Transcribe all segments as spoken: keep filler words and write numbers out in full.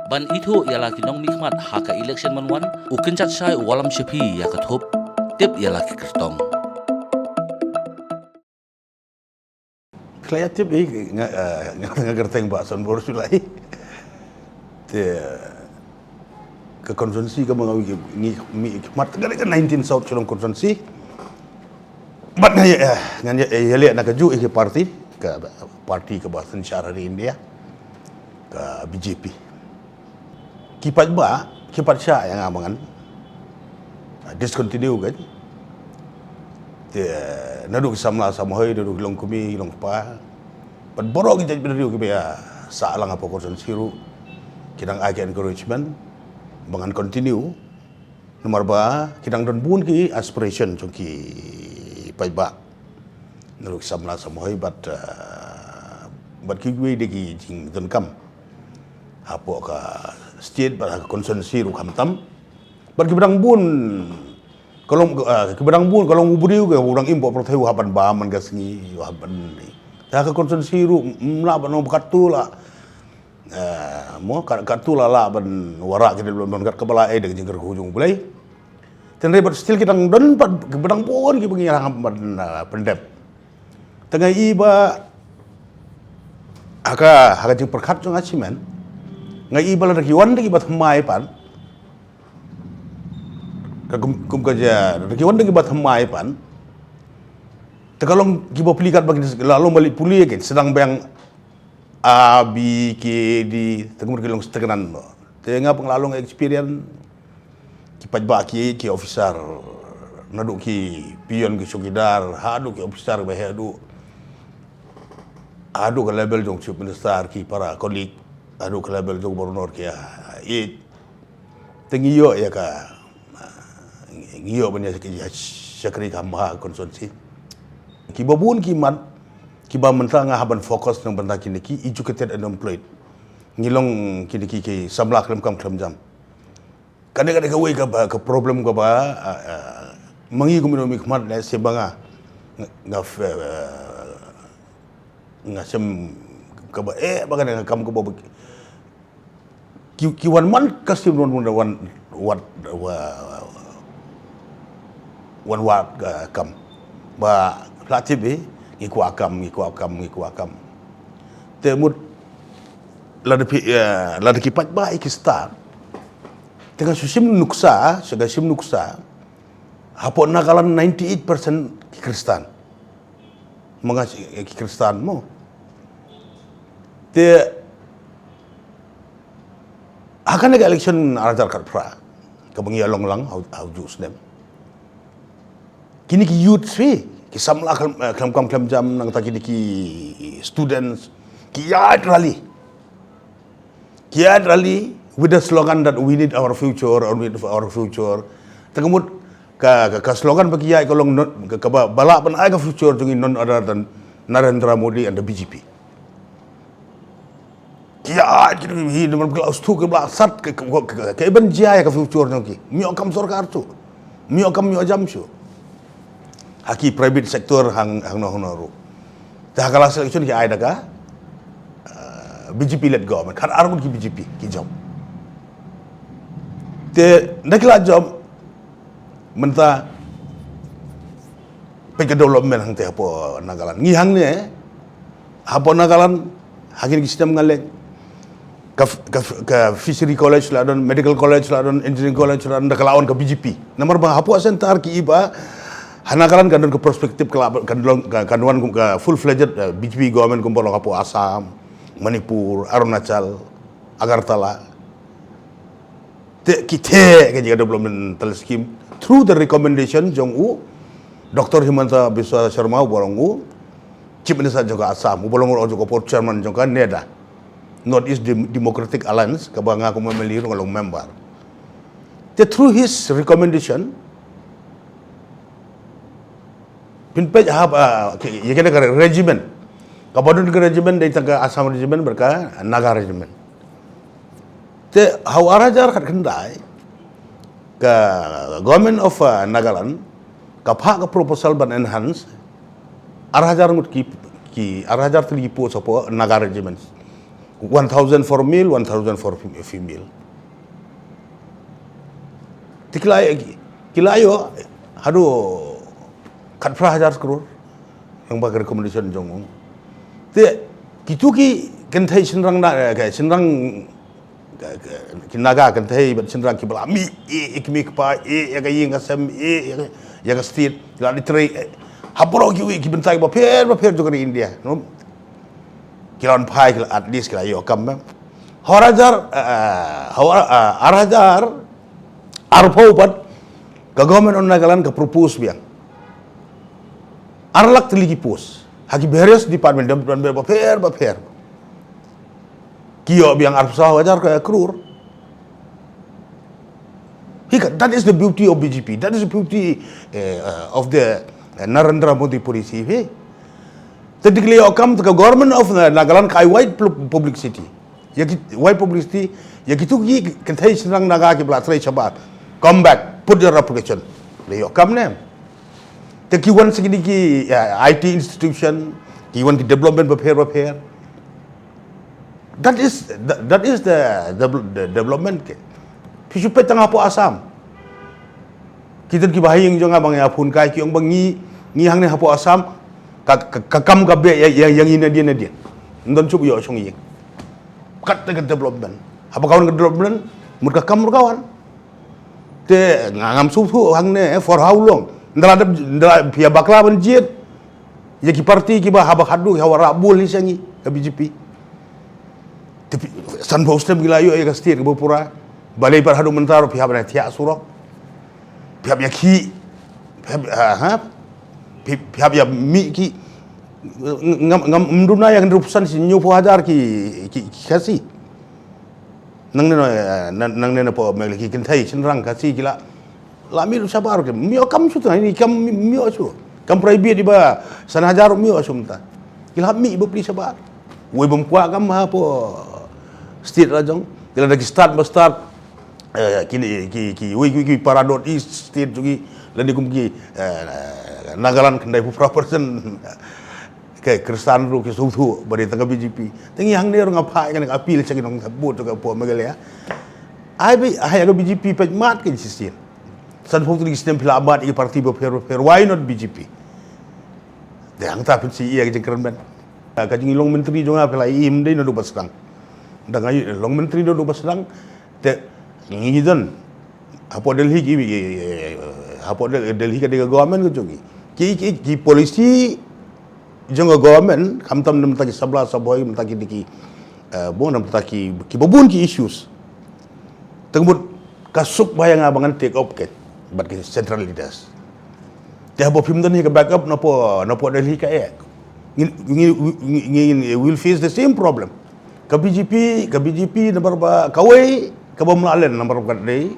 Ban ithuh ïa la ki nongmihkhmat ha ka election ban wan, u kynjat shai u wallam sha phi ïa ka thup. Tip ïa la ki kyrtong. Khlaiñ tip i nga, eh, nga, nga kyrteng Bah Sanbor Shullai. Te ka constituency ka ma nga wi ngi mi khmat ka nineteen South Shillong constituency. Bad nga ïa, eh, nga ïa, eh, ïa leh na ka ju i ki party, ka party ka ba synshar ha ri India, ka B J P. Ki paidbah ki pat shah ïa nga ba ngan, ah, discontinue ka. Te naduh ki samla samhoi, naduh ki longkmie, ki longkpa, bad baroh ki jaitbynriew ki ba ïa sah lang ha constituency ruh ki dang ai ka encouragement ba ngan continue. Namar ba ki dang don bun ki aspiration jong ki paidbah, naduh ki samla samhoi bad, ah, bad kiwei de ki jingdonkam hapoh ka state bad ha ka constituency ruh khamtam. Bad ki ba dang bun ka long, ah, ki ba dang bun ka long u briew ka u dang im hapoh pyrthei, u hap ban bam man ka sngi, u hap ban ni. Te ha ka constituency ruh ym lah ban ong ba katto lah, eh, mo, ka, katto lah lah ban wanrah ki development kat kaba lah, eh, da ka jingkyrkhu jong U Blei. Te hynrei bad still ki dang don pat ki ba dang bun ki ba ngi hap ban, eh, pyndep. Te nga i ba ha ka, ha ka jingpyrkhat jong nga shimet, nga i ba lada ki wan da ki ba thymmai pat, ka kum, kum ka ja, lada ki wan da ki ba thymmai pat, te ka long ki ba plie kat ba ki la long ba leit pule ki sdang biang A, B, K, D, te kumno ki long stagnant noh. Te nga pang la long experience, ki paidbah ki, ki officer, naduh ki peon, ki chowkidar, haduh ki officer ba haduh, haduh ka level jong chief minister, ki para colleague, haduh ka level jong governor ki, ah, eh, te ngi ïoh ïa ka, ngi ïoh ban ïa shakri kam ha constituency. Ki ba bun ki mat, ki ba mynta nga hap ban focus na bynta kine ki educated and employed. Ngi long kine ki, ki samla khlem kam khlem jam. Kane, kane kawei ka ba, ka problem ka ba, ah, ah, ma ngi kum u nongmihkhmat lehse ba nga, nga, nga, eh, nga shem ka ba, eh, ba kane ka kam ka ba, ki, ki wan man ka shu wan, wan, wan, wan, wa-, wan wad, uh, kam. Ba la tip i, ngi kwah kam, ngi kwah kam, ngi kwah kam. Te mut lada phi, uh, lada ki paidbah i ki stad, te nga shu shim nuksa, shu nga shim nuksa, hapoh Nagaland ninety-eight percent ki Khristan. Ma nga shi, eh, ki Khristan mo. Te ha kane ka election ar hajar khatphra, ka ba ngi ïa long lang ha u, ha u juh snem, kine ki youth swi, ki samla khlem, eh, khlem kam khlem jam, nangta kine ki students, ki ïaid rally. Ki ïaid rally with the slogan that "We need our future, or we need our future." Te ka mut ka, ka, ka slogan ba ki ïaid ka long none, ka, ka ba, ba lah ban ai ka future jong ngi, none other than Narendra Modi and the B J P. Ki ïaid, ki, hi, hi, hi, sat ka, ka, ka, ka, ka ban jia ïa ka future jong ki. Ym ïoh kam sorkar shuh. Ym ïoh kam, ym ïoh jam shuh. Ha ki private sector hang, hangno hangno ruh. Te ha ka last election ki ai da ka, uh, B J P led government. Khatar ngut ki B J P ki jop. Te da ki la jop, mynta peit ka development hangte hapoh Nagaland. Ngi hangne, hapoh Nagaland, ha kine ki snem nga leit, ka f-, ka f-, ka fishery college la don, medical college la don, engineering college la don, da ka la wan ka B J P. Namar ba hapoh centre ki i ba ha Nagaland kan don ka perspective ka la, kan don, ka, kan wan ka full-fledged, eh, B J P government kumba long hapoh Assam, Manipur, Arunachal, Agartala. Te ki theh ka jingïa developmental scheme through the recommendation jong u Doctor Himanta Biswa Sarma, uba long u Chief Minister jong ka Assam, uba long u jong ka por chairman jong ka NEDA, North East Dem-, Democratic Alliance, kaba nga kum M L A ruh nga long member. Te through his recommendation, phin peit ha, ah, ki, ïa kane ka regiment. Kaba don ka regiment dei tang ka Assam Regiment bad ka Naga Regiment. Te ha u ar hajar khatkhyndai, ka Government of, uh, Nagaland ka phah ka proposal ban enhance ar hajar ngut ki, ki ar hajar tylli ki post hapoh Naga Regiment. One thousand for male, one thousand for fem-, female. Te ki la, ki la ïoh haduh khatphra hajar klur, ïa ba ka recommendation jong u. Te kitu ki kynthei shynrang na, eh, ki shynrang, eh, ki Naga kynthei bad shynrang kiba la mih, eh, ïa ki mih ki pa, eh, ïa ka ïing ka sem, eh, ïa ka, ïa ka state, la di trei, eh, ha baroh kiwei ki bynta kiba pher, ba pher jong ka ri India, no? Ki la wan phai, ki la, at least ki la ïoh kam, eh. Ar hajar, eh, ar, eh, ar hajar arphew pat ka Government of Nagaland ka propose biang ar lak tylli ki post ha ki various department, department bapher bapher. Ki ïoh biang arphew saw hajar ka krur. Hi ka, that is the beauty of B J P. That is the beauty, eh, uh, of the, uh, Narendra Modi policy. Hi. Te dei ki la ïoh kam, te ka Government of, uh, Nagaland ka ai wide pub-, publicity. Ïa ki wide publicity, ïa kitu ki kynthei shynrang Naga kiba la trei shabar. Come back, put your application. La ïoh kam ne. Te ki wan sha kine ki, uh, I T institution, ki wan ki development bapher bapher. That is, that, that is the, the, the development ke. Phi shu peit tang hapoh Assam. Kita ki ba ha ïing jong nga ba nga ïa phone kai ki ong ba ngi, ngi hangne hapoh Assam, ka, ka, ka kam ka beh ïa, ïa, ïa ngi nadien nadien. Ym don shuh ba ïoh shong ïing. Kat ka development. Haba ka wan ka development, mut ka kam ruh ka wan. Te nga ngam sngewthuh hangne, eh, for how long? Ynda la dep, ynda la phi ïa bakla ban jied ïa ki party kiba haba haduh ki hawa rah bul hi sha ngi ka B J P. Te phi, sanphew snem ki la ïoh ïa ka state kaba pura. Balei pat haduh mynta ruh phi hap ban thiah surok? Phi hap ïa khih, phi hap, ha, ha? Phi, phi hap ïa mih ki, ngam, ngam, ym duna ïa ka hynriewphew san, shi hynñiewphew hajar ki, ki, ki Khasi. Nangne na, eh, nang, nangne na pdeng Meghalaya ki kynthei shynrang Khasi ki la, la mih shabar ki. Mih kam shuh tang, ini kam mih shuh. Kam private iba san hajar mih shuh mynta. Ki la mih bapli shabar. Wei bym kwah kam hapoh state la jong. Ki la da ki start ba start. Eh, kine ki, ki, wei, wei, ki para North East state jong ki. Lane kum ki, eh, Nagaland khyndai phew phra percent. Ki Khristan ruh ki sngewthuh ba dei tang ka B J P. Te ngi hangne ruh nga phah ïa kane ka appeal sha ki nongthep vote jong ka pdeng Meghalaya. Ai ba, ai ka B J P peit mat ka shisien. Sanphew tylli ki snem phi la mad ïa ki party bapher bapher. Why not B J P? Te hangta phin sa ïohi ïa ka jingkyrmen. Ka jingïalong myntri jong nga phi la ïohi ym dei naduh ba sdang. Dang ïalong myntri naduh ba sdang. Te ngi don hapoh Delhi ki, hapoh Del-, Delhi ka dei ka government ka jong ki. Ki, ki, ki policy jong ka government, khamtam na bynta ki samla samhoi, bynta ki dei ki, eh, bun na bynta ki, kiba bun ki issues. Te ka mut ka suk ba ïa nga ba ngan take up ke bad ki central leaders. Te haba phim don hi ka backup napoh, napoh Delhi ka eh. Ngi, ngi, ngi, ngi, ngi will face the same problem. Ka B J P, ka B J P namar ba kawei kaba mlalen namar ba ka dei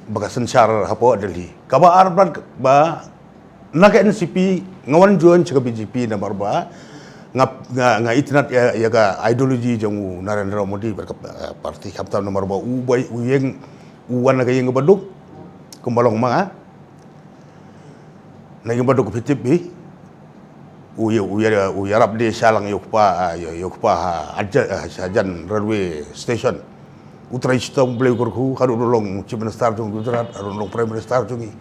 ba ka synshar hapoh Delhi. Kaba ar pat ba na ka N C P nga wan join sha ka B J P namar ba nga, nga, nga itynnad ïa, ïa ka ideology jong u Narendra Modi bad ka, eh, party, khamtam namar ba u bai u ïeng, u wan na ka ïing kaba duk kumba long ma nga. Na ïing kaba duk phi tip hi. U ïa, u ïa, u ïarap de sha lang ïa u kpa, ah, ïa, ïa u kpa ha, hajan, ah, hajan railway station. U trei shitom, u Blei u kyrkhu, haduh u long Chief Minister jong Gujarat, haduh u long Prime Minister jong ngi.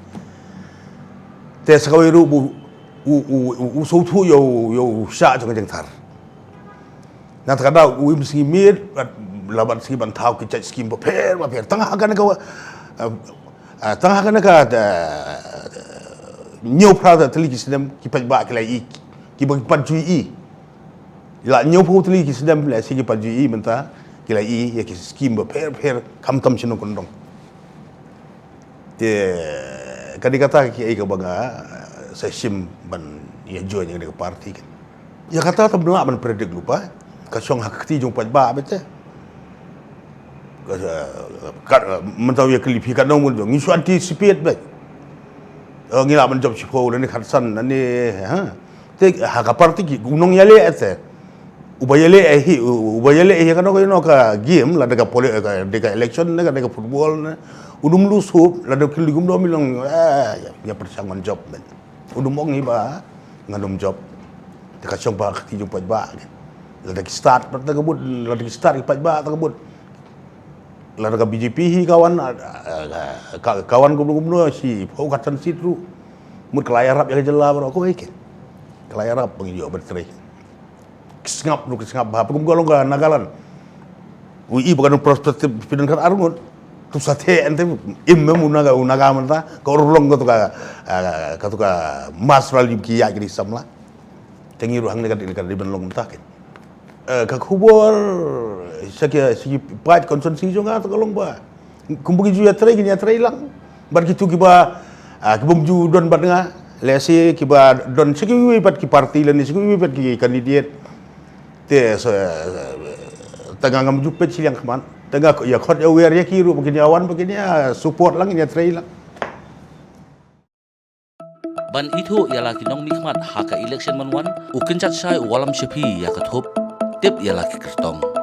Te sa kawei ruh u, u, u, u, u sngewthuh ïa u, ïa u shah jong ka jingthar. Na kata ka daw u im sngi miet, bad la ban sngi ban thaw ki jait skim bapher bapher. Tang ha kane ka, eh, eh, tang ha kane ka, eh, hynñiew phra tylli ki snem ki paidbah ki la ïohi, kiba ki pat ju ïohi. La hynñiewphew tylli ki snem lehse ki pat ju ïohi mynta ki la ïohi ïa ki skim bapher bapher khamtam shnong kyndong. Te ka dei kata kaei kaba nga sa shim ban ïa join ïa ka party kan. Ïa kata te ym lah ban predict lypa. Ka shong ha ka kti jong u paidbah beit te. Ka, ka, mynta u ïa kylli phi katno ngut jong ngi shu anticipate beit. Eh, ngi lah ban jop shiphew lane khatsan lane, ha. Te ha ka party ki u nongïaleh te. Uba ïaleh hi, u-, uba ïaleh hi kano kano ka game, lada ka poli-, ka, da ka election ne, ka, da ka football ne. U dum lose hope, lada ki lygum dom i long, eh, ïa, ïa pyrshang ban jop, man. U dum ong hi ba ngan ym jop. Te ka shong ba ka kti jong u paidbah. Lada ki start pat ta ka bud, lada ki start ki paidbah ta ka bud. Lada ka B J P hi ka wan, ah, ah, ka, ka wan kumno kumno shi phew khatsan seat ruh. Mut ka la ïarap ïa ka jylla baroh ko ike. Ka la ïarap ba ngi ïoh ban trei. Ki sngap ruh ki sngap bha, pynkum ka long ka Nagaland. U i ba ka nong prospective pyndonkam ar ngut. Tu sa the ente im mem u Naga, u Naga mynta ka urlong ka tu ka, ah, ka tu ka mass rally ki ïa ki di samla. Te ngi ruh hangne ka dei ka dei ban long mynta ken. Eh, ka khubor sha ki, sha ki paid constituency jong nga ta ka long ba kumba ki ju ïatrei kin ïatrei lang. Bad kitu kiba, ah, kibym ju don bad nga, lehse kiba don sha kiwei pat ki party lane sha kiwei pat ki candidate. Te sa, tang nga ngam ju peit shiliang khmat. Tang nga ïa khot ïa wer ïa ki ruh ba kin ïa wan ba kin ïa support lang, kin ïatrei lang. Ban ithuh ïa la ki nongmihkhmat ha ka election man wan, u kynjat shai u Wallam Shaphi ïa ka thup. Tip ïa la ki kyrtong.